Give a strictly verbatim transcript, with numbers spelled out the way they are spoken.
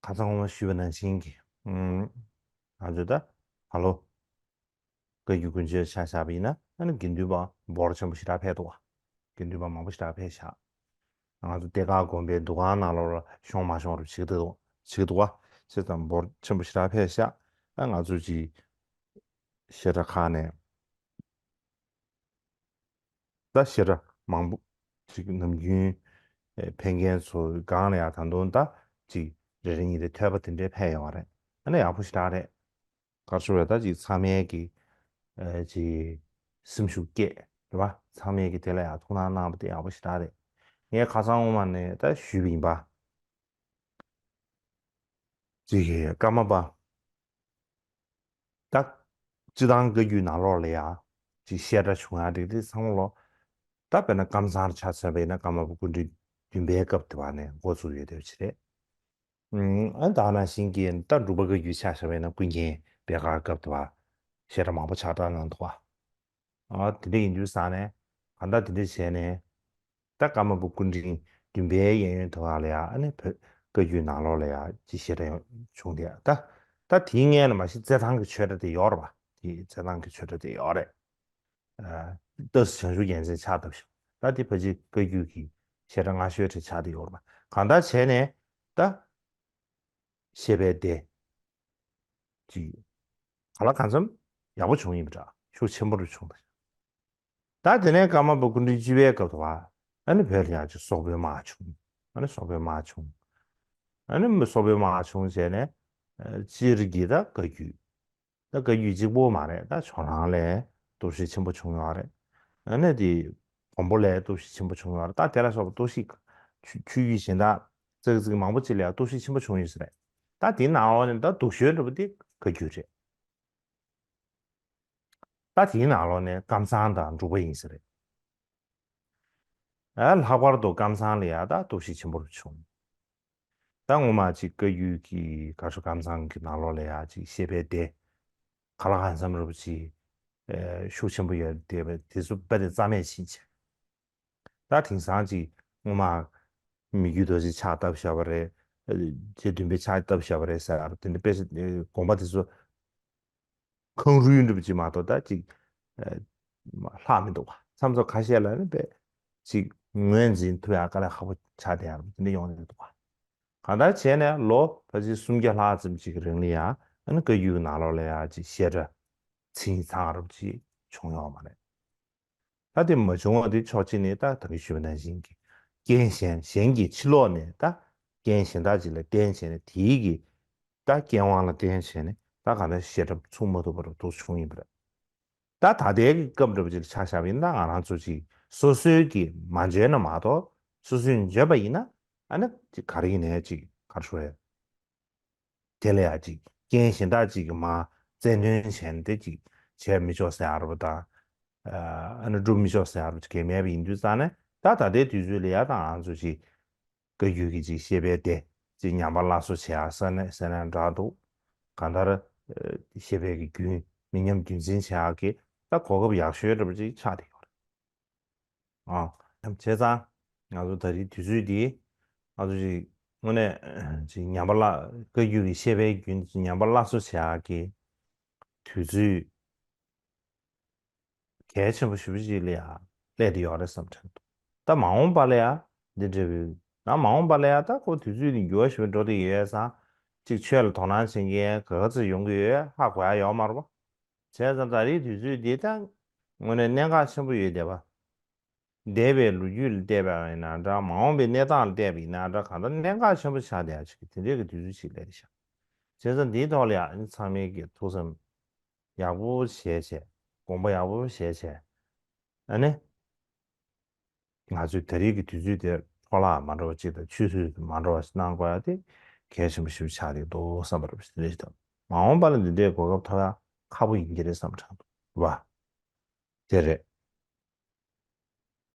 ཁ་སང་སྔོན་མ་ཞུས་པ་ནང་བཞིན་གྱི། ཨུམ། ང་ཚོས་ད་ད་ལོ་བཀའ་བརྒྱུད་དཀོན་མཆོག་ཆ་བཞག་པ་ཡིན་ན། ཨ་ནི་དགེ་འདུན་པ་འབོར་ཆེན་པོ་ཞེ་དྲག་ཕེབས་འདུག་བ། དགེ་འདུན་པ་མང་པོ་ཞེ་དྲག་ཕེབས་ཤག་ང་ཚོ་གཏེར་ཁ་དགོན་པའི་འདུ་ཁང་ནང་ལོགས་ལ་ཤོང་མ་ཤོང་རུ་བྱེད་ཀྱི་འདུག་བྱེད་ཀྱི་འདུག་བ། བྱས་ཙང་འབོར་ཆེན་པོ་ཞེ་དྲག་ཕེབས་ཤག་ཨ་ང་ཚོ་ཅིག་བཤད་གྲྭ་ཁག་ནས། ད་བཤད་གྲྭ་མང་པོ་ཅིག་ནམ་རྒྱུན་ཨེ་ཕེབས་མཁན་ཚོ་སྒང་ལ་ཡང་ད་དུང་ད་ཅིག་རེ་རེ་གཉིས་རེ་ཐོས་པ་དེ་འདྲའི་ཕེབས་ཡོང་བ་རེད། ཨ་ནི་ཡག་པོ་ཞེ་དྲག་རེད། ག་རེ་ཞུ་དགོས་རེད། ད་ཅིག་ཚང་མས་ཀྱི་ཨེ་ཅིག་སེམས་ཤུགས་བསྐྱེད་རེད་བ། ཚང་མས་ཀྱི་དེ་ལ་ཡང་ཐུགས་སྣང་གནང་བ་དེ་ཡག་པོ་ཞེ་དྲག་རེད། ངས་ཁ་སང་སྔོན་མ་ནས་ད་ཞུས་པ་ཡིན་པ། ཅིག་གི་ཀརྨ་པ། ད་སྤྱིར་བཏང་བཀའ་བརྒྱུད་ནང་ལོགས་ལ་ཡང་ཅིག་བཤད་གྲྭ་བྱུང་ཡ་དེ་དེ་ཚང་མ་ལོ། ད་དཔེར་ན་ཀམ་ཚང་ཆ་མཚོན་པ་ཡིན་ན་ཀརྨ་པ་སྐུ་ཕྲེང་བདུན་པའི་སྐབས་དེ་བ་ནས་འགོ་བཙུགས་ཡོད་དེ་ཅི་རེད། ཨུམ། ཨ་ད་ནང་བཞིན་གྱི་ད་འབྲུག་པ་བཀའ་བརྒྱུད་ཆ་བཞག་པ་ཡིན་ན་ཀུན་མཁྱེན་པད་དཀར་སྐབས་དེ་བ་བཤད་གྲྭ་མང་པོ་ཆགས་སྒྲིག་གནང་འདུག་བ། ཨ་དེ་འདྲ་ཡིན་དུས་ཙང་ནས་གང་ལྟར་དེ་འདྲ་བྱས་ནས། ད་ཀརྨ་པ་སྐུ་ཕྲེང་བདུན་པའི་གཡས་གཡོན་དུ་བ་ལ་ཡ་ཨ་ནི་བོད་བཀའ་བརྒྱུད་ནང་ལོགས་ལ་ཡ་ཅིག་བཤད་གྲྭ་ཡང་བྱུང་དེ་ཡ། ད་ད་དེའི་སྔོན་ལ་མ་གཞི་རྩེད་ཐང་གི་ཆོས་གྲྭ་དེ་ཡོད་རེད་བ། དེ་རྩེད་ཐང་གི་ཆོས་གྲྭ་དེ་ཡོད་རེད། ཨ་ཏཱ་ལའི་བྱང་ཆུབ་རྒྱལ་མཚན་ཕྱག་བཏབ་ཤག་ད་དེ་ཕལ་ཆེར་བཀའ་བརྒྱུད་ཀྱི་བཤད་གྲྭ་སྔ་ཤོས་དེ་ཆགས་བསྡད་ཡོད་རེད་བ། གང་ལྟར་བྱས་ནས་ད་བཤད་པའི་སྡེ་ཅིག་ག་ལ་གང་འཚམ་ཡག་པོ་བྱུང་ཡིན་པ་འདྲ། ཤུགས་ཆེན་པོ་རུ་བྱུང་བ། ད་དེ་ནས་ཀརྨ་པ་སྐུ་ཕྲེང་བཅུ་པའི་སྐབས་དུ་བ། ཨ་ནི་བོད་ལ་ཡང་ཅིག་སོག་པོའི་དམག་བྱུང་། ཨ་ནི་སོག་པོའི་དམག་བྱུང་། ཨ་ནི་སོག་པོའི་དམག་བྱུང་བྱས་ནས་ཨ་སྤྱིར་གྱི་ད་བཀའ་བརྒྱུད། ད་བཀའ་བརྒྱུད་གཅིག་པོ་མ་རེད། ད་ཇོ་ནང་ལ་གཏོར་བཤིག་ཆེན་པོ་བྱུང་ཡོད་རེད། ཨ་ནི་དེ་མགོན་པོ་ལ་གཏོར་བཤིག་ཆེན་པོ་བྱུང་ཡོད་རེད། ད་དེ་ལ་སོགས་པ་གཏོར་བཤིག་ཆོས་ཆོས་བརྒྱུད་གཞན་དག་ཙག་ཙིག་མང་པོ་ཅིག་ལ་གཏོར་བཤིག་ཆེན་པོ་བྱུང་ཡོད་ས་རེད། ད་དེའི་ནང་ལོགས་ནས་ད་སྡུག་ཤོས་འདྲ་པོ་དེ་བཀའ་བརྒྱུད་རེད། ད་དེའི་ནང་ལོགས་ནས་ཀམ་ཚང་དང་འབྲུག་པ་ཡིན་ས་རེད། ཨ་ལྷག་པར་དུ་ཀམ་ཚང་ལ་ཡ་ད་གཏོར་བཤིག་ཆེན་པོ་རུ་བྱུང་། ད་ངོ་མ་ཅིག་བཀའ་བརྒྱུད་ཀྱི་ག་རེ་ཞུ་ཀམ་ཚང་གི་ནང་ལོགས་ལ་ཡ་ཅིག་བཤད་པའི་སྡེ་ག་ལ་གང་འཚམ་རུ་ཅིག་ཨེ་ཤུགས་ཆེན་པོ་ཡོད་དེ་བས་དེ་ཚོ་རྦད་དེ་རྩ་མེད་ཕྱིན་བྱས། ད་དེང་སང་ཅིག་སྔོན་མ་མི་བསྐྱོད་རྡོ་རྗེ་ཕྱག་བཏབ་བཞག་པ་རེད། རྗེ་བདུན་པའི་ཕྱག་བཏབ་བཞག་པ་རེད་ཟེར་ཡ་རུ་དེ་འདྲ་དཔེ་དགོངས་པ་དེ་ཚོ་གངས་རུད་འདྲ་པོ་ཅིག་མ་གཏོགས་ད་ཅིག་ཨ་ལྷག་མི་འདུག་བ། མཚམས་མཚམས་ཁ་ཤས་ལ་ནི་དཔེ་ཅིག་ངོས་འཛིན་ཐུབ་ཡ་དཀའ་ལས་ཁག་པོ་ཆགས་བསྡད་ཡ་རུ་དེ་འདྲ་ཡོང་གི་འདུག་བ། གང་ལྟར་བྱས་ནས་ལོ་ཕལ་ཆེར་སུམ་བརྒྱ་ལྷག་ཙམ་ཅིག་གི་རིང་ལ་ཡ་ཨ་ནི་བཀའ་བརྒྱུད་ནང་ལོགས་ལ་ཡ་ཅིག་བཤད་གྲྭ་ཚིག་ཚང་རབ་ཅིག་བྱུང་ཡོད་མ་རེད། ད་དེ་མ་བྱུང་བ་དེ་ཕྱོགས་གཅིག་ནས་ད་ད་གིན་ཞུས་པ་ནང་བཞིན་གྱི་རྐྱེན་གཞན་གཞན་གྱི་ཕྱི་ལོགས་ནས་ད་རྐྱེན་གཞན་དག་ཅིག་ལ་བརྟེན་བྱས་ནས་དེའི་གི་ད་རྐྱེན་དབང་ལ་བརྟེན་བྱས་ནས་ད་གང་ལྟར་བཤད་གྲྭ་ཚུགས་མ་ཐུབ་པ་རུ་འདུག་བྱུང་ཡིན་པ་རེད། ད་ད་ལྟའི་གི་སྐབས་འདྲ་པོ་ཅིག་ལ་ཆ་བཞག་པ་ཡིན་ན་ད་ང་རང་ཚོ་ཅིག་སོ་སོའི་གི་མ་འཇོན་ན་མ་གཏོགས་སོ་སོས་འཇོན་པ་ཡིན་ན་ཨ་ནི་ཅིག་ག་རེ་ཡིན་ནའི་ཅིག་ག་རེ་ཞུ་རེད། དེ་ལ་ཡང་ཅིག་རྐྱེན་གཞན་དག་ཅིག་གིས་མར་རྩལ་འདོན་བྱས་ནས་དེ་ཅིག་བྱས་མི་ཆོག་ཟེར་ཡ་རུ་དང་། ཨ་ནི་སྒྲུབ་མི་ཆོག་ཟེར་ཡ་རུ་ཅིག་གང་མེད་པ་ཡིན་དུས་ཙང་ནས་ད་ད་ལྟའི་དུས་ཚོད་ལ་ཡ་ད་ང་ཚོ་ཅིག་བཀའ་བརྒྱུད་ཀྱི་ཅིག་བཤད་པའི་སྡེ་ཅིག་ཉམས་པ་སླར་གསོ་བྱེད་ཡ་ས་ནས་ས་ནས་འདྲ་འདུག་གང་ལྟར་བཤད་པའི་གི་རྒྱུན་མི་ཉམས་རྒྱུན་འཛིན་བྱེད་ཡ་གི་ད་གོ་སྐབས་ཡག་ཤོས་འདྲ་པོ་ཅིག་ཆགས་བསྡད་ཡོད་རེད། ཨ། བྱས་ཙང་ང་ཚོ་ད་རེས་དུས་ཚོད་འདི་ང་ཚོ་ཅིག་དངོས་གནས་ཅིག་ཉམས་པ་སླར་བཀའ་བརྒྱུད་ཀྱི་བཤད་པའི་རྒྱུན་ཅིག་ཉམས་པ་སླར་གསོ་བྱེད་ཡག་གི་དུས་ཚོད་གལ་ཆེན་པོ་ཞེ་པོ་ཅིག་ལ་ཡ་སླེབས་བསྡད་ཡོད་རེད་བསམ་དྲན་འདུག་ད་མ་འོངས་པ་ལ་ཡ་འདི་འདྲ་བའི་ད་མ་འོངས་པ་ལ་ཡ་ད་ཁོ་དུས་ཚོད་འདི་འགྱུར་བ་ཞེ་པོ་འགྲོ་བསྡད་ཡོད་ཙང་ཅིག་ཆོས་ལ་དོ་སྣང་བྱེད་མཁན་ག་ཚོད་ཡོང་གི་ཡོད་ཧ་གོ་ཡ་ཡོད་མ་རེད་པ། བྱས་ཙང་ད་རེས་དུས་ཚོད་འདི་ད་དངོས་གནས་གནད་འགག་ཆེན་པོ་ཡོད་བསྡད་པ། འདས་པའི་ལོ་རྒྱུས་ལ་བལྟས་པ་ཡིན་ན་འདྲ། མ་འོངས་པའི་གནས་སྟངས་ལ་བལྟས་པ་ཡིན་ན་འདྲ། གང་ལྟར་གནད་འགག་ཆེན་པོ་ཆགས་བསྡད་ཡ་ཅིག་དེ་འདྲའི་གི་དུས་ཚོད་ཅིག་སླེབས་བཞག་བྱས་ཙང་འདིའི་ཐོག་ལ་ཡང་ཨ་ནི་ཚང་མས་ཀྱི་ཐུགས་བསམ་ཡག་པོ་བཞེས་བྱས། དགོངས་པ་ཡག་པོ་བཞེས་བྱས། ཨ་ནི་ང་ཚོས་ད་རེས་ཀྱི་དུས་ཚོད་དེར་འཕྲོ་བརླག་མ་འགྲོ་བ་ཅིག་དང་ཆུད་ཟོས་མ་འགྲོ་བ་ཞིག་གནང་དགོས་ཡ་དེ་གལ་ཆེན་པོ་ཞིག་ཆགས་བསྡད་འདུག་བསམ་པ་རེད། དེ་འདྲ་ཞིག་དང་མ་འོངས་པ་ལ་འདི་འདྲའི་གོ་སྐབས་ཐོབ་ཡ་ཁག་པོ་ཡིན་གྱི་རེད་བསམ་དྲན་འདུག་བ། དེ་རེད།